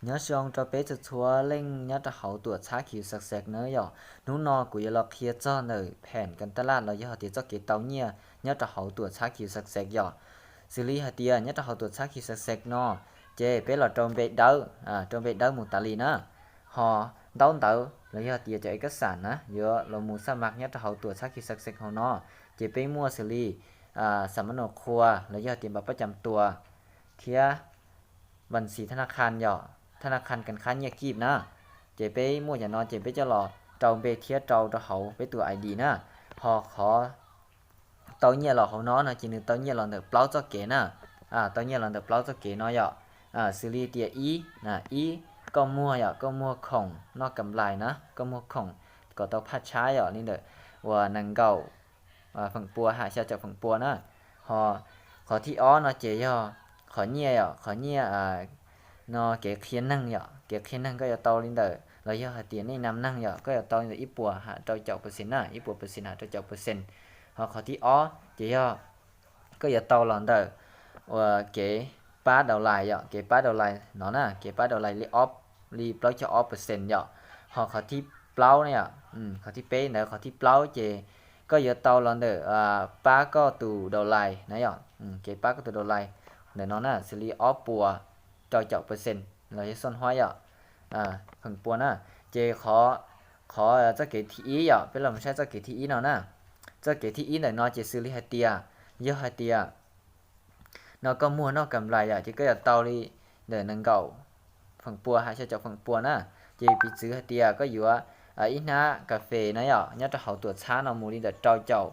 Nyob zoo rau peb txhua txhua leej nyob rau hauv tuam txhab Q Success na yom. Hnub no kuv yuav los qhia txog ntawm phem kas tas laj los yog tias txoj kev tau nyiaj nyob rau hauv tuam txhab Q Success yom. Xws li hais tias nyob rau hauv tuam txhab Q Success no, ces peb los rau npe dawb, rau npe dawb mus tas li na. Ho ntaub ntawv los yog tias cov ib kab xam na yuav los mus xab mas nyob rau hauv tuam txhab Q Success hauv no, ces peb muaj xws li xam mab nus qhua los yog tias npam pab cam tua thiab npas xis thab na khan yom, thab na khan kas khab nyiaj kib na. Ces peb muaj cov no ces peb coj los rau npe thiab rau rau hauv peb tus I D na. Ho qhov tau nyiaj los hauv no no ces nws tau nyiaj los ntawm plaub txoj kev na. Tau nyiaj los ntawm plaub txoj kev no yom. Xws li tias ib, ib, koj muag yom, koj muag khoom noj kam lais na, koj muag khoom kom tau phaj tshab yom, li ntawm uas nees nkaum feem pua ham xya caum feem pua na. Ho qhov thib ob no ces yog qhov nyiaj yom, qhov nyiaj no kev qhia neeg yom, kev qhia neeg koj yuav tau li ntawm los yog hais tias nej nam neeg yom, koj yuav tau li ntawm ib puas ham rau caum percent na, ib puas percent ham rau caum percent. Ho qhov thib ob ces yog koj yuav tau los ntawm uas kev pab daus lais yom, kev pab daus lais no na, kev pab daus lais li ob, li plaub caug ob percent yom. Ho qhov thib plaub na yom, qhov thib peb ntawd, qhov thib plaub ces koj yuav tau los ntawm pab koj tus daus lais na yom, kev pab koj tus daus lais ntawm no na, xws li ob puas rau caum percent los yog xon huab yom, feem pua na. Ces qhov, qhov txoj kev thib ib yom, peb los mus saib txoj kev thib ib no na. Txoj kev thib ib ntawm no ces xws li hais tias, yog hais tias no koj muag noj kam lais yom, ces koj yuav tau li ntawm nees nkaum feem pua ham xya caum feem pua na. Ces piv txwv hais tias koj yuav ib hnab kas fes na yom, nyob rau hauv tuam txhab no mus li ntawm rau caum,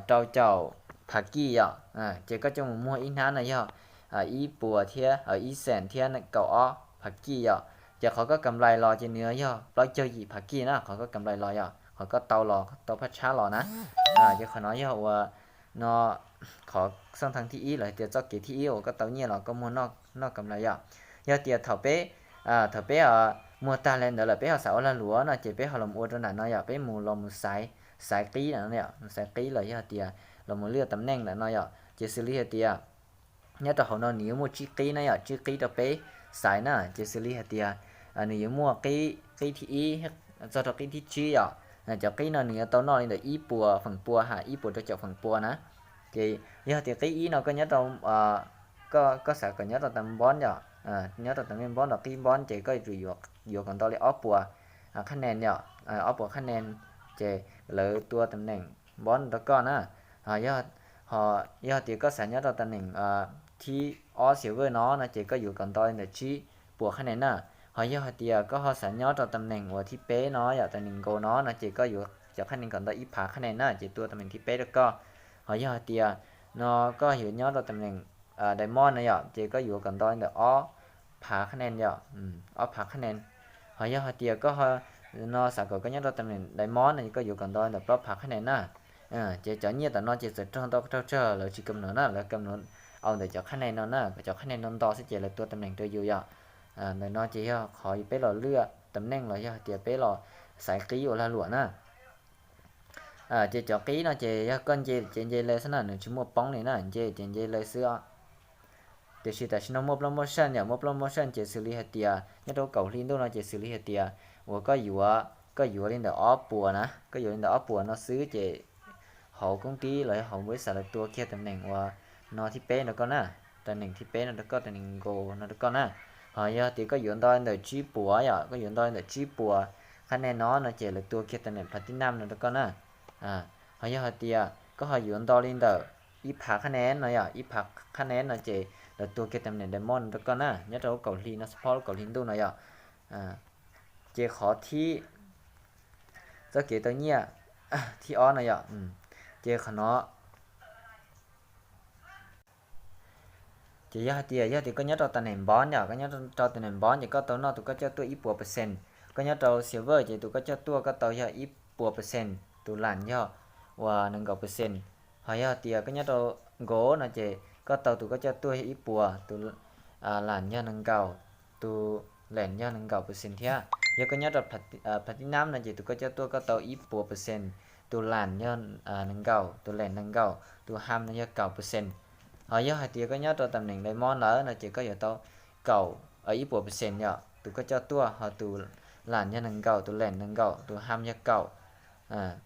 rau caum phav kij yom, ces koj coj mus muag ib hnab no yog ib puas thiab ib xees thiab kaum ob phav kij yom. Ces qhov koj kam lais los ces nws yog plaub caug yim phav kij na, qhov koj kam lais los yom, qhov koj tau los tau phaj tshab los na. Ces qhov no yog uas no qhov xoj thee thib ib los tias txoj kev thib ib uas koj tau nyiaj los koj muag noj kam lais yom. Yog tias thaum peb, thaum peb muag tag li ntawd lawm peb ho xav ua lag luam no ces peb ho los ua rau nram no yom, peb mus los mus xaiv, xaiv qib no, mus xaiv qib los yog tias los mus liaj tam neej ntawm no yom. Ces xws li hais tias nyob rau hauv no nws yuav muaj tsib qib na yom, tsib qib rau peb xaiv na. Ces xws li hais tias nws yuav muaj qib, qib thib ib txog rau qib thib tsib yom. Cov qib no nws yuav tau noj li ntawm ib puas feem pua ham ib puas rau caum feem pua na. Ces yog tias qib ib no koj nyob rau, koj xav kom nyob rau tas npob yom, nyob rau tas npob los qib npob ces koj yuav kom ntau li ob puas qhab nees yom, ob puas qhab nees ces lawv tua tam neem npob rau koj na. Ho yog tias koj xav nyob rau tam neem thib ob silver no no ces koj yuav kom ntau li ntawm tsib puas qhab nees na. Ho yog hais tias koj ho xav nyob rau tam neem uas thib peb no yom, tam neem gold no no ces koj yuav cov qhab nees kom ntau ib phav qhab nees na, ces tua tam neem thib peb rau koj. Ho yog hais tias no koj yuav nyob rau tam neem diamond no yom, ces koj yuav kom ntau li ntawm ob phav qhab nees yom, ob phav qhab nees. Ho yog hais tias koj no xav kom koj nyob rau tam neem diamond no ces koj yuav kom ntau li ntawm plaub phav qhab nees na. Ces cov nyiaj tam no ces txawm raug ntau raug tsawg lawv tsis kam nuv na, lawv kam nuv au ntawm cov qhab nees no na, kom cov qhab nees no nto xwb ces lawv tua tam neem rau yus yom. Ntawm no ces yog qhov peb los liaj tam neej los yog hais tias peb los xaiv qib ua lag luam na. Ces cov qib no ces yog koj nce ces nce le xwb na, nws tsis muaj poob li na, nce ces nce le xwb os. Tiam sis tam sim no muaj promotion yom, muaj promotion ces xws li hais tias nyob rau kaum hli ntuj no ces xws li hais tias uas koj yuav, koj yuav li ntawm ob puas na, koj yuav li ntawm ob puas no xwb ces hauv koob tib los yog hauv npau xav lawv tua kiag tam neem uas no thib peb rau koj na, tam neem thib peb no rau koj, tam neem gold no rau koj na. Ho yog tias koj yuav ntau li ntawm tsib puas yom, koj yuav ntau li ntawm tsib puas qhab nees no no ces lawv tua kiag tam neem platinum no rau koj na. Ho yog hais tias koj ho yuav ntau li ntawm ib phav qhab nees no yom, ib phav qhab nees no ces lawv tua kiag tam neem diamond no rau koj na, nyob rau lub kaum hli no, support lub kaum hli ntuj no yom. Ces qhov thib, txoj kev tau nyiaj thib ob no yom, ces qhov no ces yog hais tias, yog tias koj nyob rau tam neem npob yom, koj nyob rau tam neem npob ces koj tau noj tus koj coj tuaj ib puas percent. Koj nyob rau silver ces tus koj coj tuaj koj tau yog ib puas percent, tus lam yog uas nees nkaum percent. Ho yog tias koj nyob rau gold no ces koj tau tus koj coj tuaj yog ib puas, tus lam yog nees nkaum, tus lam yog nees nkaum percent thiab. Yog koj nyob rau platinum no ces tus koj coj tuaj koj tau ib puas percent, tus lam yog nees nkaum, tus lam nees nkaum, tus ham no yog kaum percent. Ho yog hais tias koj nyob rau tam neem diamond lawm no ces koj yuav tau kaum ib puas percent yom, tus koj coj tuaj, ho tus lanh yog nees nkaum, tus lanh nees nkaum, tus ham yog kaum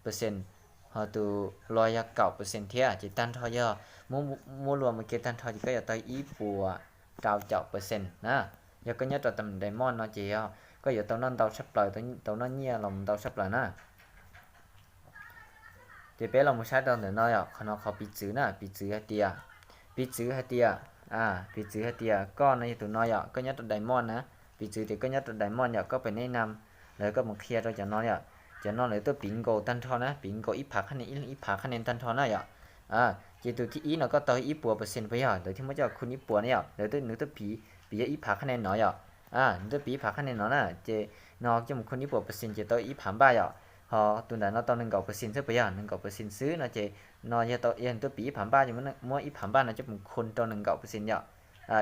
percent, ho tus loas yog kaum percent thiab. Ces tag nrho yog muab, muab luas mus ke tag nrho ces koj yuav tau ib puas rau caum percent na. Yog koj nyob rau tam diamond no ces yog koj yuav tau noj ntau tshaj plaws, tau noj nyiaj los ntau tshaj plaws na. Ces peb los mus saib rau ntawm no yom, qhov no qhov piv txwv na, piv txwv hais tias, piv txwv hais tias, piv txwv hais tias koj no yog tus no yom, koj nyob rau diamond na, piv txwv tias koj nyob rau diamond yom, koj pem nej nam, lawv koj mus qhia rau cov no yom, cov no lawv tuaj piv nkaus tag nrho na, piv nkaus ib phav qhab nen, ib phav qhab nen tag nrho na yom. Ces tus thib ib no koj tau ib puas percent puas yog, lawv thiaj muab coj khun ib puas na yom, lawv, nws tuaj piv, piv yog ib phav qhab nen no yom. Nws tuaj piv ib phav qhab nen no na, ces no coj mus khun ib puas percent ces tau ib phav npaj yom. Ho tus ntawm no tau nees nkaum percent xwb puas yog, nees nkaum percent xwb no ces no yog tau, yog nws tuaj piv ib phav npaj ces muab ib phav npaj no coj mus khun rau nees nkaum percent yom.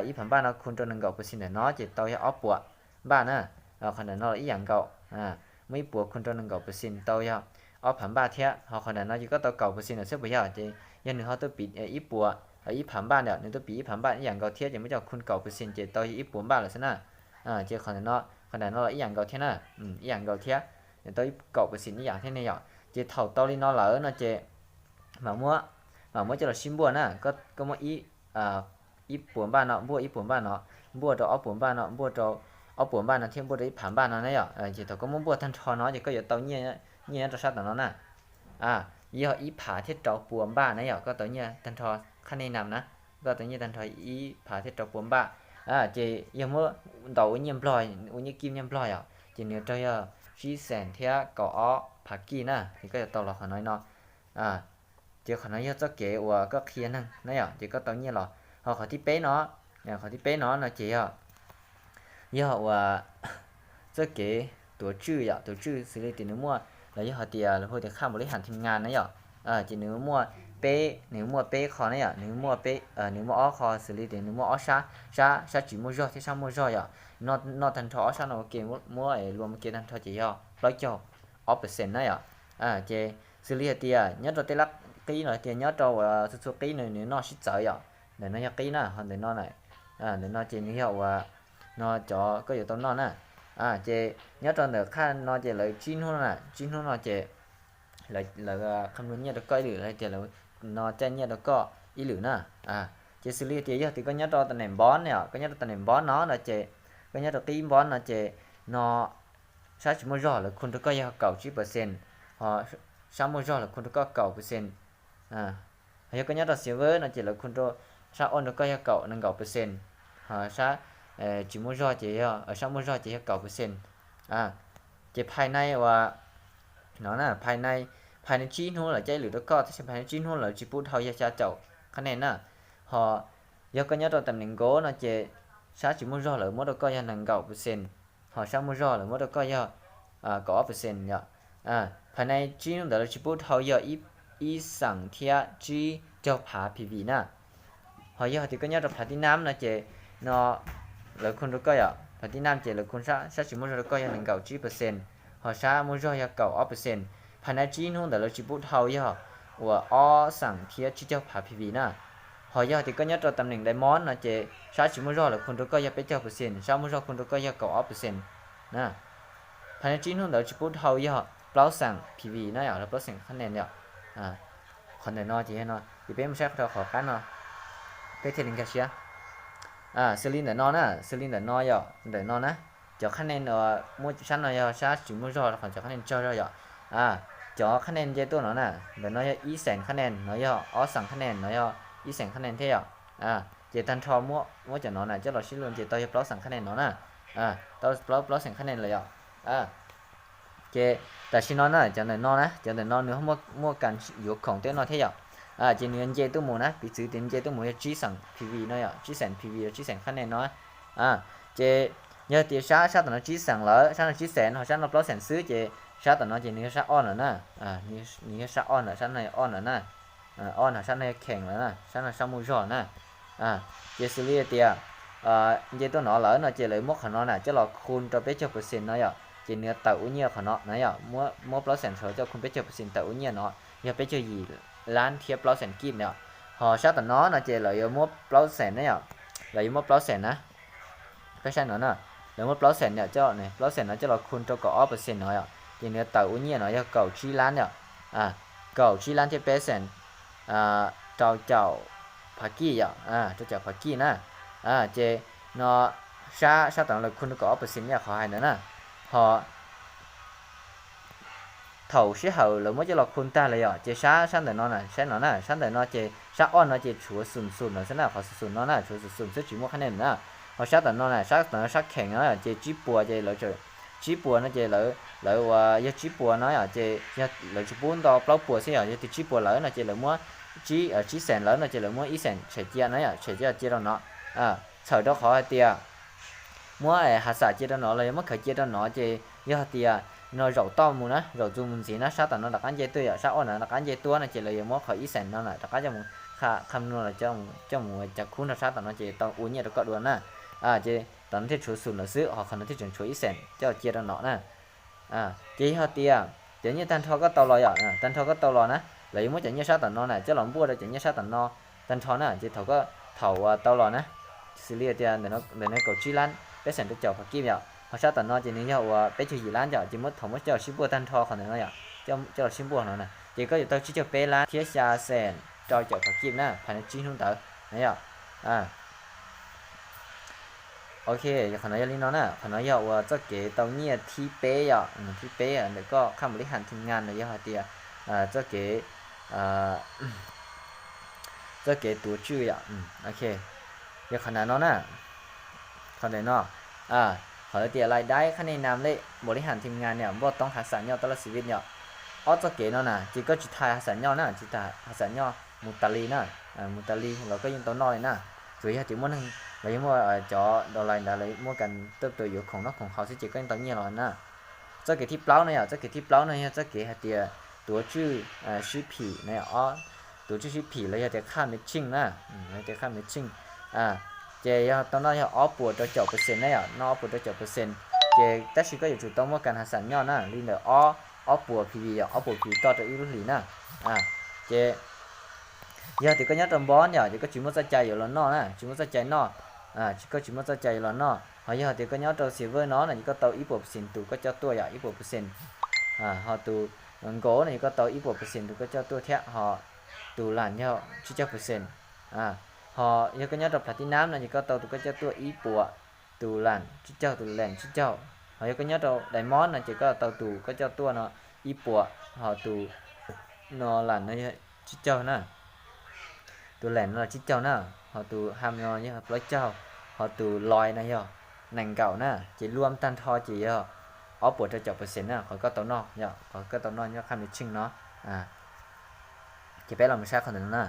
Ib phav npaj no khun rau nees nkaum percent ntawm no ces tau yog ob puas npaj na. Qhov ntawm no los ib yam nkaus, muab ib puas khun rau nees nkaum percent tau yog ob phav npaj thiab. Ho qhov ntawm no ces koj tau kaum percent lawm xwb puas yog, ces yog nws ho tuaj piv ib puas, ib phav npaj ntawm nws tuaj piv ib phav npaj ib yam nkaus thiab ces muab coj khun kaum percent ces tau yog ib puas npaj lawm xwb na. Ces qhov ntawm no, qhov ntawm no los ib yam nkaus thiab na, ib yam nkaus thiab, tau ib kaum percent ib yam thiab ne yom. Ces thaum tau li no lawm no ces mam muab, mam muab coj los sib npuaj na, koj muab ib puas npaj no npuaj ib puas npaj no, npuaj rau ob puas npaj no, npuaj rau ob puas npaj no thiab npuaj rau ib phav npaj no na yom. Ces thaum koj muab npuaj tag nrho no ces koj yuav tau nyiaj, nyiaj nyob rau sab tom no na. Yog ib phav thiab rau puas npaj na yom, koj tau nyiaj tag nrho qhab nen nam na, koj tau nyiaj tag nrho ib phav thiab rau puas npaj. Ces yog muab ntaus ua nyiaj nplog, ua nyiaj kib nyiaj nplog yom, ces nws raug yog tsib xees thiab kaum ob phav kib na, ces koj yuav tau los qhov no no. Ces qhov no yog txoj kev uas koj qhia neeg na yom, ces koj tau nyiaj los. Ho qhov thib peb no, qhov thib peb no no ces yog, yog uas txoj kev tuav tswj yom, tuav tswj xws li tias nws muaj, los yog hais tias lawv hu tias khaj npaum li ham thim ngas na yom. Ces nws muaj peb, nws muaj peb qho na yom, nws muaj peb, nws muaj ob qho xws li tias nws muaj ob sab, sab, sab tsis muaj zog thiab sab muaj zog yom. Noj tag nrho ob sab no ua ke, muab luas mus ke tag nrho ces yog plaub caug ob percent na yom. Ces xws li hais tias nyob rau tej lab qib los tias nyob rau uas txhua txhua qib nws, nws noj sib txawv yom. Ntawm no yog qib na, ho ntawm no, ntawm no ces nws yog uas, no cov koj yuav tau noj na. Ces nyob rau ntawm qhaj no ces lawv tsib hnub no na, tsib hnub no ces lawv qha nplua nyiaj rau koj ib lwm, lawv tias lawv no caij nyiaj rau koj ib lwm na. Ces xws li tias yog tias koj nyob rau tam nem npob ne yom, koj nyob rau tam nem npob no no ces, koj nyob rau qib npob no ces no sab tsis muaj zog lawv khun rau koj yog kaum tsib percent, ho sab muaj zog lawv khun rau koj kaum percent. Ho yog koj nyob rau xiav vab no ces lawv khun rau, sab ob rau koj yog kaum nees nkaum percent, ho sab tsis muaj zog ces yog, sab muaj zog ces yog kaum percent. Ces phais nai uas no na, phais nai, phais nai tsib hnub lawv caij ib lwm rau koj, tab sis phais nai tsib hnub lawv tsis pub dhau yog xya caum qhab nen na. Ho yog koj nyob rau tam nem nkaus no ces sab tsis muaj zog lawv muab rau koj yog nees nkaum percent, ho sab muaj zog lawv muab rau koj yog kaum ob percent yom. Phais nai tsib hnub ntawd lawv tsis pub dhau yog ib xeem thiab tsib caug phav P V na. Ho yog tias koj nyob rau phav tib nab no ces no lawv khun rau koj yom, phav tib nab ces lawv khun sab tsis muaj zog rau koj yog nees nkaum tsib percent, ho sab muaj zog yog kaum ob percent. Phais nai tsib hnub ntawd lawv tsis pub dhau yog uas ob xeem thiab tsib caug phav P V na. Ho yog tias koj nyob rau tam nem diamond no ces sab tsis muaj zog lawv khun rau koj yog peb caug percent, sab muaj zog khun rau koj yog kaum ob percent na. Phais nai tsib hnub ntawd tsis pub dhau yog plaub xeem P V na yom, los plaub xeem qhab nen yom. Qhov ntawm no ces yog no ces peb mus saib rau qhov qab no peb thiaj li nkag siab. Xws li ntawm no na, xws li ntawm no yom, ntawm no na, cov qhab nen muaj sab no yog sab tsis muaj zog, qhov cov qhab nen tsawg zog yom. Cov qhab nen nce tuaj no na, ntawm no yog ib xeem qhab nen, no yog ob xeem qhab nen, no yog ib xeem qhab nen thiab yom. Ces tag nrho muab cov no na coj los sib luag ces tau yog plaub xeem qhab nen no na. Tau plaub, plaub xeem qhab nen lawm yom. Ces tam sim no na cov ntawm no na, cov ntawm no nws muaj kas yuav khoom tej no thiab yom. Ces nws yuav nce tuaj mus na, piv txwv tias nce tuaj mus yog tsib xeem P V no yom, tsib xeem P V, tsib xeem qhab nen no. Ces yog tias sab, sab tom no tsib xeem lawm, sab no tsib xeem ho sab no plaub xeem xwb ces sab tom no ces nws yog sab ob lawm na. Nws yog sab ob lawm, sab no yog ob lawm na. Ob no sab no yog kheem lawm na, sab no sab muaj zog na. Ces xws li tias nce tuaj no lawm no ces lawv muab qhov no na coj los khun rau peb caug percent no yom, ces nws yuav tawm ua nyiaj qhov no na yom, muab plaub xeem sawv coj khun peb caug percent tawm ua nyiaj no yog peb caug yim lab thiab plaub xeem kib no. Ho sab tom no no ces lawv yuav muab plaub xeem na yom, lawv yuav muab plaub xeem na. Peb saib no na, lawv muab plaub xees no coj, plaub xees no coj los khu rau kaum ob percent no yom, ces nws tawm ua nyiaj no yog kaum tsib lab yom, kaum tsib lab thiab peb xees rau caum phav kij yom, rau caum phav kij na. Ces no sab, sab tom no lawv khu rau kaum ob percent yog qhov hais ntawd na. Ho thaum sij hawm lawv muab coj los khu tag lawm yom, ces sab, sab ntawm no na, saib no na, sab ntawm no ces sab ob no ces tshuav xum xum no xwb na, qhov xum xum no na tshuav xum xum xwb tsis muaj qhab nej na. Ho sab tom no na, sab tom no sab kheem no ces tsib puas ces lawv, tsib puas no ces lawv, lawv ua yog tsib puas no yom, ces yog lawv tsis pub nto plaub puas xwb yom, yog tias tsib puas lawm no ces lawv muab tsib, tsib xees lawm no ces lawv muab ib xees tshem cia na yom, tshem cia cia rau no. Txhawm rau qhov hais tias muab has xam cia rau no los yog muab khaws cia rau no ces yog hais tias no zaum toj mus na, zaum txug mus ntxiv na, sab tom no rov qab nce tuaj yom, sab ob no rov qab nce tuaj no ces lawv yuav muab qhov ib xees no na rov qab coj mus, qhov no los coj mus ua cov khub nrog sab tom no ces tau ua nyiaj rau koj dua na. Ces tom no thiaj tshuav xum lawm xwb, ho qhov no thiaj tseem tshuav ib xees coj cia rau no na. Ces yog tias cov nyiaj tag nrho koj tau los yom, tag nrho koj tau los na, lawv yuav muab cov nyiaj sab tom no na coj los npuaj rau cov nyiaj sab tom no tag nrho na, ces thaum koj, thaum uas tau los na, xws li tias ntawm no kaum tsib lab peb xees rau caum phav kij yom, ho sab tom no ces nws yog uas peb caug yim lab yom, ces muab, thaum muab coj los sib npuaj tag nrho qhov ntawm no yom, coj los sib npuaj no na, ces koj yuav tau tsib caug peb lab thiab xya xees rau caum phav kij na, phaj no tsib hnub ntawd na yom. Ok, qhov no yog li no na, qhov no yog uas txoj kev tau nyiaj thib peb yom, thib peb ntawm koj khaj mus lib ham thim ngan los yog hais tias txoj kev, txoj kev tuav tswj yom. Ok, yog qhov nav no na, qhov ntawm no, qhov tias lais daib khaj nej nam lej npaum li ham thim ngan niam npoj toob hav xam nyoj taj laj xi vij yom. Ob txoj kev no na ces koj tsis tas hav xam nyoj na, tsis tas hav xam nyoj mus tas li na, mus tas li los koj yeej tau noj li na. Tsuas yog tias muaj neeg los yog muaj cov downline ntawd lawv muaj kas tawj tus yuav khoom noj khoom haus xwb ces koj yeej tau nyiaj los na. Txoj kev thib plaub no yom, txoj kev thib plaub no yog txoj kev hais tias tuav tswj sib phim na yom, ob, tuav tswj sib phim los yog tias khaj me tsheej na, los yog tias khaj me tsheej. Ces yog tau noj yog ob puas rau caum percent na yom, noj ob puas rau caum percent. Ces tab sis koj yuav tsum tau muaj kas hav xam nyoj na, li ntawm ob, ob puas P V yom, ob puas P V toj rau ib lub hlis na. Ces yog tias koj nyob rau npob yom, ces koj tsis muaj txoj cai yuav los noj na, tsis muaj txoj cai noj, koj tsis muaj txoj cai yuav los noj. Ho yog tias koj nyob rau silver no no ces koj tau ib puas percent tus koj coj tuaj yom, ib puas percent. Ho tus gold no ces koj tau ib puas percent tus koj coj tuaj thiab, ho tus las yog tsib caug percent. Ho yog koj nyob rau platinum no ces koj tau tus koj coj tuaj ib puas, tus las tsib caug, tus las tsib caug. Ho yog koj nyob rau diamond no ces koj tau tus koj coj tuaj no ib puas, ho tus no las no yog tsib caug na, tus las no los tsib caug na, ho tus ham no yog plaub caug, ho tus loy no yog nees nkaum na. Ces luam tag nrho ces yog ob puas rau caum percent na, qhov koj tau noj yom, qhov koj tau noj nyob khaj me tsheej no. Ces peb los mus saib qhov ntawm no na.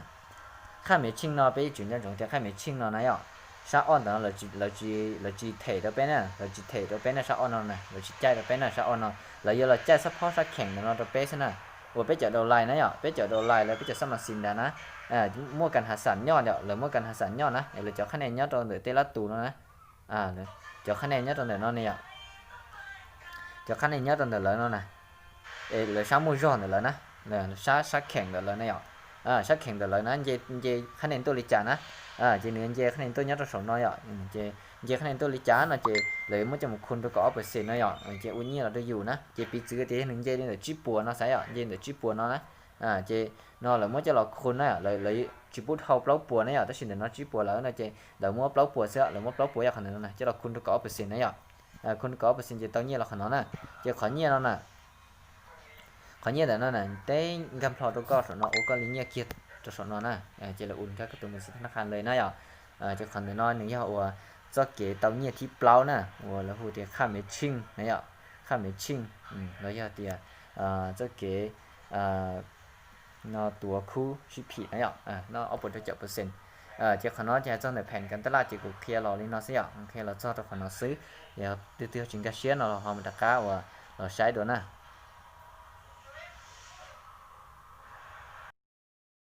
Khaj me tsheej no peb yuav tsum nco ntsoov tias khaj me tsheej no na yom, sab ob ntawm no lawv tsis them rau peb na, lawv tsis them rau peb na sab ob no na, lawv tsis caij rau peb na sab ob no, lawv yuav los caij xab phob sab kheem ntawm no rau peb xwb na. Uas peb cov downline na yom, peb cov downline los peb cov xab mas xis ntawd na, muaj kas hav xam nyoj yom, lawv muaj kas hav xam nyoj na, es lawv cov khaj nej nyob rau ntawm tej lab tus no na, cov khaj nej nyob rau ntawm no ne yom, cov khaj nej nyob rau ntawm lawv no na, es lawv sab muaj zog ntawm lawv na, sab, sab kheem ntawm lawv na yom, sab kheem ntawm lawv na, nce, nce khaj nej tuaj li cas na, ces nws nce khaj nej tuaj nyob rau saum no yom, ces nce khaj nej tuaj li cas no ces lawv muab coj mus khu rau kaum ob percent no yom, ces ua nyiaj los rau yus na. Ces piv txwv tias yog nws nce li ntawm tsib puas no xav yom, nce ntawm tsib puas no na, ces no lawv muab coj los khu na, lawv tsis pub dhau plaub puas na yom, tab sis ntawm no tsib puas lawm no ces lawv muab plaub puas xwb, lawv muab plaub puas yog qhov ntawm no na coj los khu rau kaum ob percent na yom. Khu rau kaum ob percent ces tau nyiaj los qhov no na. Ces qhov nyiaj no na, qhov nyiaj ntawm no na teb nkag nplho rau koj saum no ua koj li nyiaj kiag rau saum no na, ces lawv ua rau koj tus mus xij thab nab qha li na yom. Ces qhov ntawm no nws yog uas txoj kev tau nyiaj thib plaub na, uas lawv hu tias khaj me tsheej na yom, khaj me tsheej, los yog tias txoj kev no tuav khub sib phim na yom, no ob puas rau caum percent. Ces qhov no ces hais txog ntawm pheem kas taj laj ces kuv qhia los li no xwb yom, qhia los txog rau qhov no xwb. Yog leej twg tsis nkag siab no los ho mus rov qab uas los saib dua na.